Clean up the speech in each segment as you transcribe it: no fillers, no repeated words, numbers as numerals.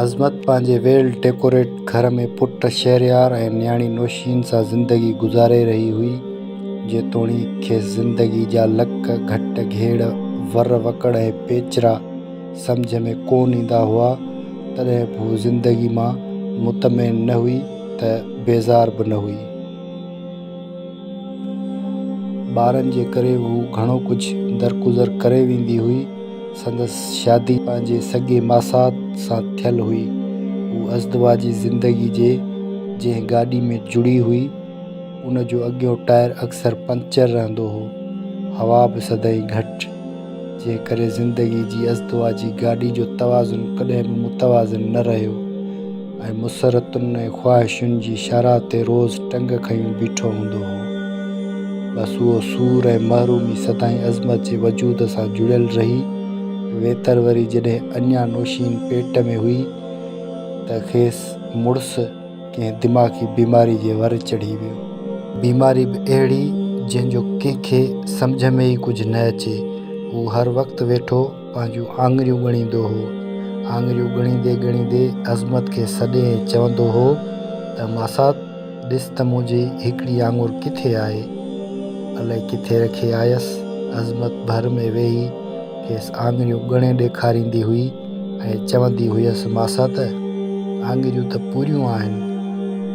عظمت پنهنجي ويل ڊيڪوريٽ گهر ۾ پٽ شهريار ۽ نياڻي نوشين سان زندگي گذاري رهي هئي. جيتوڻيڪ کيس زندگي جا لڪ، گهٽ، گهيڙ، ور وڪڙ ۽ پيچرا سمجهه ۾ ڪونه ايندا هئا، تڏهن به هوء زندگي مان مطمئن نه هئي ته بيزار به نه هئي. ٻارن جي ڪري هوء گهڻو ڪجهه درگذر ڪري ويندي هئي. سندس شادي پنهنجي سڳي ماسات سان ٿيل هئي. هوء ازدواجي زندگي جي جنهن گاڏي ۾ جڙي هئي، ان جو اڳيون ٽائر اڪثر پنچر رهندو هو. هوا به سدائين گهٽ، جنهن ڪري زندگي جي ازدواجي گاڏي جو توازن ڪڏهن به متوازن نه رهيو ۽ مسرتن ۽ خواهشن جي شاهراهه تي روز ٽنگ کنيون بيٺو هوندو هو. بس اهو سور ۽ محرومي سدائين عظمت جي وجود سان جڙيل رهي. ويتر وري جڏهن اڃا نوشين پيٽ ۾ هئي ته کيس مڙس ڪنهن دماغي بيماري جي ور چڙهي ويو. بيماري به اهڙي جنهن جو ڪنهن کي سمجهه ۾ ئي ڪجهه نه اچي. هو هر وقت ويٺو پنهنجون آڱريون ڳڻيندو هو. آڱريون ڳڻيندي ڳڻيندي عظمت کي سڏي ۽ چوندو هو ته ماسات ڏس ته منهنجي هڪڙي آڱر ڪٿي آهي؟ الائي ڪٿي رکي آيس. عظمت ڀر ۾ ويهي کيس آڱريون ڳڻي ڏيکاريندي هئي ۽ چوندي هيس ماسات آڱريون ته پوريون آهن،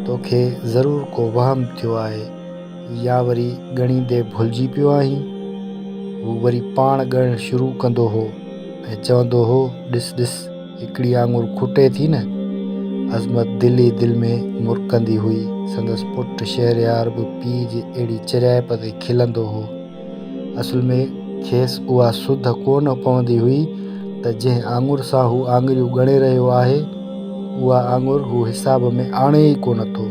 توکي ضرور ڪو وهم ٿيو آهي يا وري ڳڻيندي ڀلجي پيو آهين. هو وري پاڻ ڳڻڻ شروع ڪندو هو ۽ چوندو هو ڏس ڏس هڪڙي آڱر کٽي ٿي نه. عظمت دل ئي دل ۾ مرڪندي هئي. سندس پٽ شهريار به پيء جي اهڙي چريائپ تي کلندو هو. اصل ۾ کيس اها سڌ ڪو نه پوندي هئي ته جنهن آڱر سان هو آڱريون ڳڻي رهيو آهي، اها آڱر هو حساب ۾ آڻي ئي ڪو نه ٿو.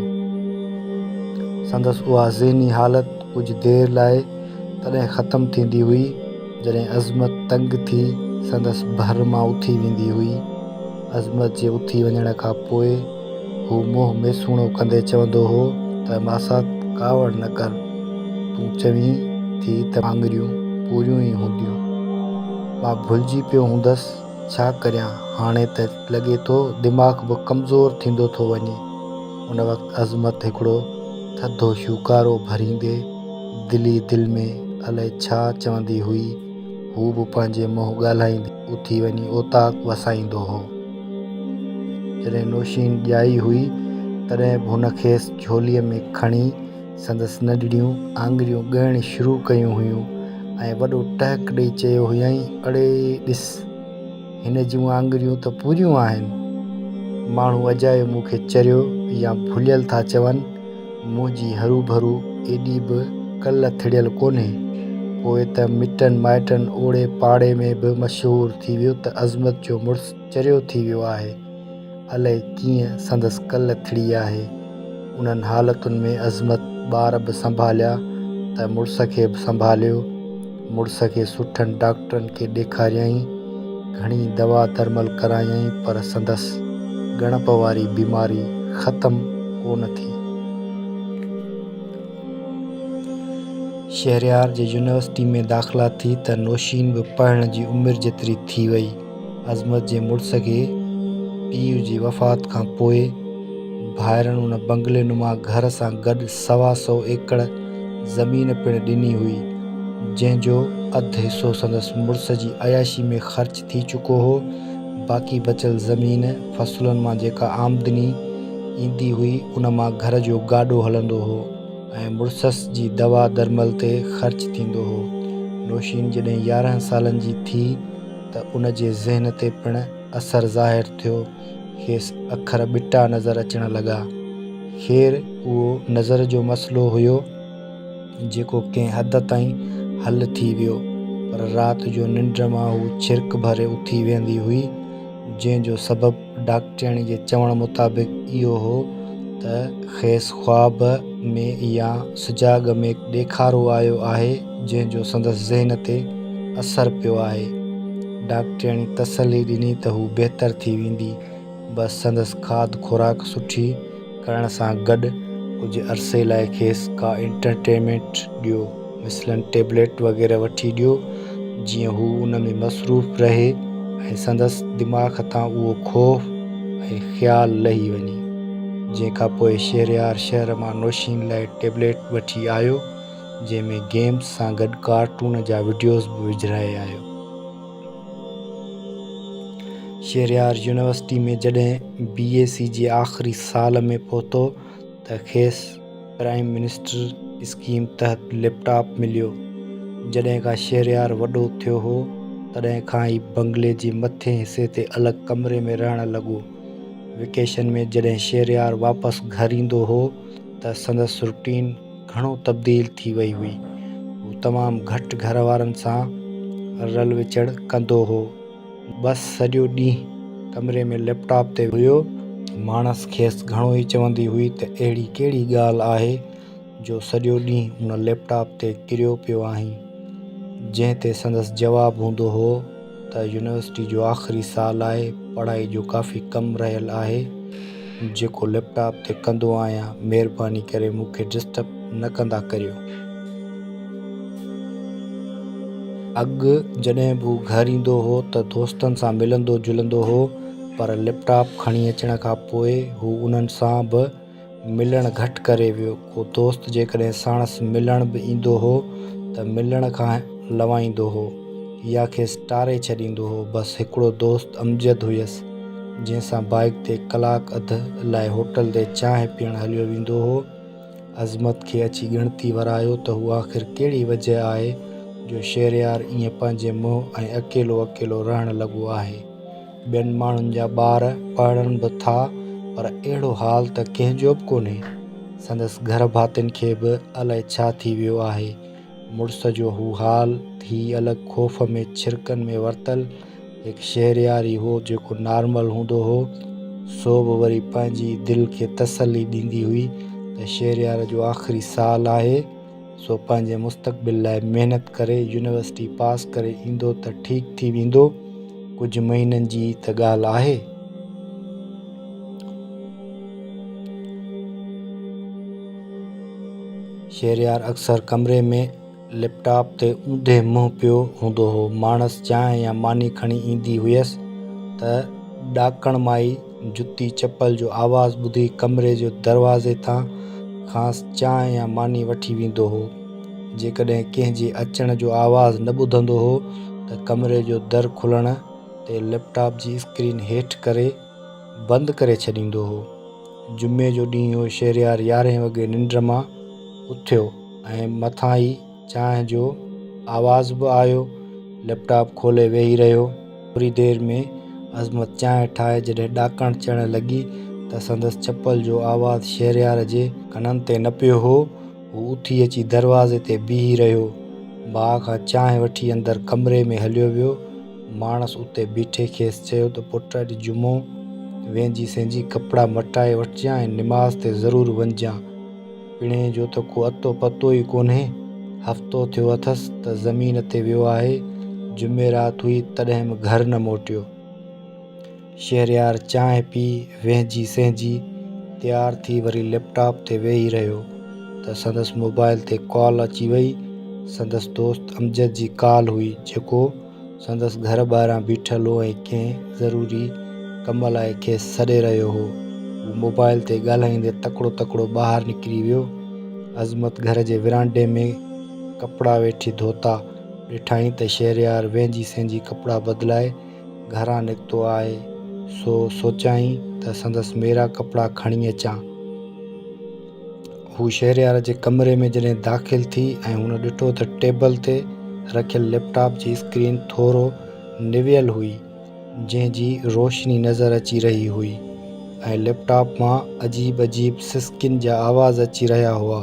سندس اها ذهني حالت ڪجهه دير لاء تڏهن ختم ٿيندي هئي، جڏهن عظمت تنگ ٿي سندس ڀر مان اٿي ويندي هئي. عظمت جي اٿي وڃڻ کان پوء هو منهن ميسوڻو ڪندي چوندو هو ته ماسات ڪاوڙ نه ڪر، تون چوين ٿي ته آڱريون پوريون ئي هونديون. مان ڀلجي پيو هوندس، ڇا ڪريان هاڻي ته لڳي ٿو دماغ به ڪمزور ٿيندو ٿو وڃي. ان وقت عظمت هڪڙو ٿڌو شوڪارو ڀريندي دل ئي دل ۾ الائي ڇا چوندي هئي. هو به پنهنجي منهن ڳالهائيندي اٿي وڃي اوطاق وسائيندو هو. جڏهن نوشين ڄائي هئي، تڏهن به هن کيس جهوليء ۾ کڻي سندس ننڍڙيون آڱريون ڳڻڻ شروع ڪيون هيون ۽ وڏو ٽهڪ ڏئي چيو هيائين، اڙي ڏس! هن جون آڱريون ته پوريون آهن. ماڻهو اجايو مون کي چريو يا ڀليل ٿا چون. منهنجي هروڀرو ايڏي به ڪل ٿڙيل ڪونهي. پوء ته مٽن مائٽن اوڙي پاڙي ۾ به مشهور ٿي ويو ته عظمت جو مڙس چريو ٿي ويو آهي. الائي ڪيئن سندس ڪل ٿڙي آهي. انهن حالتن ۾ عظمت ٻار به سنڀاليا ته مڙس کي به سنڀاليو. مڙس کي سٺن ڊاڪٽرن کي ڏيکاريائين، گهڻي دوا درمل ڪرايائين پر سندس ڳڻپ واري بيماري ختم ڪو نه ٿي. شهريار جي يونيورسٽي ۾ داخلا ٿي ته نوشين به پڙهڻ جي عمر جيتري ٿي وئي. عظمت جي مڙس کي پيء جي وفات کان پوء ڀائرن ان بنگلي نما گهر سان گڏ سوا سئو ايڪڙ زمين پڻ ڏني هئي، جنهن جو اڌ حصو سندس مڙس جي عياشي ۾ خرچ ٿي چڪو هو، باقي بچيل زمين، فصلن مان جيڪا آمدني ايندي هئي، ان مان گهر جو گاڏو هلندو هو ۽ مڙسس جي دوا درمل تي خرچ ٿيندو هو. نوشين جڏهن 11 سالن جي ٿي ته ان جي ذهن تي پڻ اثر ظاهر ٿيو. کيس اکر ٻٽا نظر اچڻ لڳا. خير اهو نظر جو مسئلو هيو جيڪو ڪنهن حد تائين حل ٿي ويو پر رات جو ننڊ مان هو ڇرڪ ڀري اٿي ويهندي هئي جنهن جو سبب ڊاڪٽرياڻي جي چوڻ مطابق اهو هو ته کيس خواب ۾ يا سجاڳ ۾ ڏيکارو آيو آهي جنهن جو سندس ذهن تي اثر پيو آهي. ڊاڪٽرياڻي تسلي ڏني ته هو بهتر ٿي ويندي، بس سندس کاڌ خوراڪ سٺي ڪرڻ سان گڏ ڪجهه عرصي لاء کيس ڪا انٽرٽينمينٽ ڏيو، مثلاً ٽيبليٽ وغيره وٺي ڏيو، جيئن هو ان ۾ مصروف رهي ۽ سندس دماغ تان اهو خوف ۽ خيال لهي وڃي. جنهن کان پوء شهريار شهر مان نوشين لاء ٽيبليٽ وٺي آيو، جنهن ۾ گيمز سان گڏ ڪارٽون جا وڊيوز به وجهرائي آيو. شهريار يونيورسٽي ۾ جڏهن بي اي سي جي آخري سال ۾ پهتو ته کيس پرائيم منسٽر اسڪيم تحت ليپ ٽاپ مليو. جڏهن کان شهريار وڏو ٿيو هو، تڏهن کان ئي بنگلي جي مٿين حصي تي الڳ ڪمري ۾ رهڻ لڳو. وئڪيشن ۾ جڏهن شهريار واپس گهر ايندو هو ته سندس روٽين گهڻو تبديل ٿي وئي هئي. هو تمام گهٽ گهر وارن سان رل وچڙ ڪندو هو. بس سڄو ڏينهن ڪمري ۾ ليپ ٽاپ تي هيو. ماڻس کيس گهڻو ئي چوندي هئي ته اهڙي ڪهڙي ڳالهه آهي جو سڄو ڏينهن ان ليپ ٽاپ تي ڪريو پيو آهين. جنهن تي سندس جواب هوندو هو ته يونيورسٽي جو آخري سال آهي، پڙهائي جو ڪافي ڪم رهيل آهي جيڪو ليپ ٽاپ تي ڪندو آهيان، مهرباني ڪري مون کي ڊسٽرب نه ڪندا ڪريو. اڳ جڏهن به هو گهر ايندو هو ته دوستن سان ملندو جلندو هو پر ليپ ٽاپ کڻي اچڻ کان پوء هو انهن سان به ملڻ گهٽ ڪري ويو. ڪو دوست جيڪڏهن ساڻس ملڻ به ايندو هو ته ملڻ کان لوائيندو هو يا کيس ٽاري ڇڏيندو هو. بس هڪڙو دوست امجد هيس جنهن سان بائيڪ تي ڪلاڪ اڌ لاء هوٽل تي چانهه پيئڻ هليو ويندو هو. عظمت کي اچي ڳڻتي ورايو ته هو آخر ڪهڙي وجهه آهي جو شهريار ائين پنهنجي منهن ۽ اڪيلو اڪيلو رهڻ لڳو آهي. ٻين ماڻهن جا ٻار پڙهن به ٿا پر اهڙو حال ته ڪنهن جو به ڪونهي. سندس گهر ڀاتين کي به الائي ڇا ٿي ويو آهي. مڙس جو هو حال هي الڳ خوف ۾ ڇرڪن ۾ ورتل هڪ شهريار ئي هو جيڪو نارمل هوندو هو سو به وري پنهنجي ئي دل کي تسلي ڏيندي هئي ته شهريار جو آخري سال آهي سو پنهنجي مستقبل لاء محنت ڪري يونيورسٽي پاس ڪري ايندو ته ٺيڪ ٿي ويندو ڪجهه مهينن جي ئي ته ڳالهه آهي. شهريار اڪثر ڪمري ۾ ليپ ٽاپ تي اونڌي منهن پيو هوندو هو. ماڻس چانهه يا ماني کڻي ايندي هيس ته ڏاڪڻ مان ئي جتي چپل جو آواز ٻڌي ڪمري جي دروازي تان کانئس چانهه يا ماني وٺي ويندو هو. جيڪڏهن ڪنهن جي اچڻ جو آواز نه ٻڌندو هو ته ڪمري جو در کلڻ تي ليپ ٽاپ جي اسڪرين هيٺ ڪري بند ڪري ڇڏيندو هو. جمعي جو ڏينهن هو شهريار يارهين وڳي ننڊ مان اٿيو ۽ مٿان ئي چانهه جو آواز به آيو. ليپ ٽاپ کولي ويهي رهيو. ٿوري دير ۾ عظمت چانهه ٺاهي جڏهن ڏاڪڻ چڙهڻ لڳي ته سندس چپل جو آواز شهريار جي ڪنن تي نه پيو هو. هو اٿي اچي دروازي تي بيهي رهيو. ڀاء کان چانهه وٺي اندر ڪمري ۾ هليو ويو. ماڻس اتي بيٺي کيس چيو ته پٽ اڄ جمعو وينجهي سينجهي ڪپڙا مٽائي وٺجان ۽ نماز تي ضرور وڃجان. پڻهين جو ته ڪو اتو پتو ئي ڪونهي. هفتو ٿيو اٿس ته زمين تي ويو آهي. جمعي رات هئي تڏهن به گهر نه موٽيو. شهريار چانهه پي وهنجي سهنجي تيار ٿي وري ليپ ٽاپ تي ويهي رهيو ته سندس موبائل تي ڪال اچي وئي. سندس دوست امجد جي ڪال هئي جيڪو سندس گهر ٻاهران بيٺل هو ۽ ڪنهن ضروري ڪم لاء کيس سڏي رهيو هو. هو موبائل تي ڳالهائيندي تڪڙو تڪڙو ٻاهر نڪري ويو. عظمت گهر جي ورانڊي ۾ ڪپڙا ويٺي ڌوتا. ڏٺائين ته شهريار وهنجي سهنجي ڪپڙا بدلائي گهران نڪتو آهي، سو سوچيائين ته سندس ميرا ڪپڙا کڻي اچان. هو شهريار جي ڪمري ۾ جڏهن داخل ٿي ۽ هن ڏٺو ته ٽيبل تي رکيل ليپ ٽاپ جي اسڪرين ٿورو نويل هئي، جنهن جي روشني نظر اچي رهي هئي ۽ ليپ ٽاپ مان عجيب عجيب سسڪين جا آواز اچي رهيا هئا.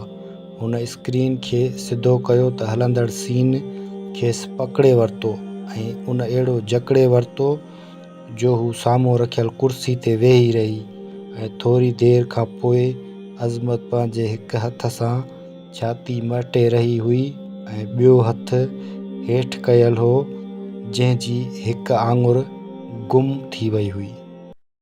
هن اسڪرين کي سڌو ڪيو ته هلندڙ سين کيس پڪڙي ورتو ۽ ان اهڙو جڪڙي ورتو جو هو سامهون رکيل ڪرسي تي ويهي رهي ۽ ٿوري دير کان پوء عظمت پنهنجي هڪ هٿ سان ڇاتي مهٽي رهي هئي ۽ ٻيو هٿ هيٺ ڪيل هو جنهن جي هڪ آڱر گم ٿي وئي هئي.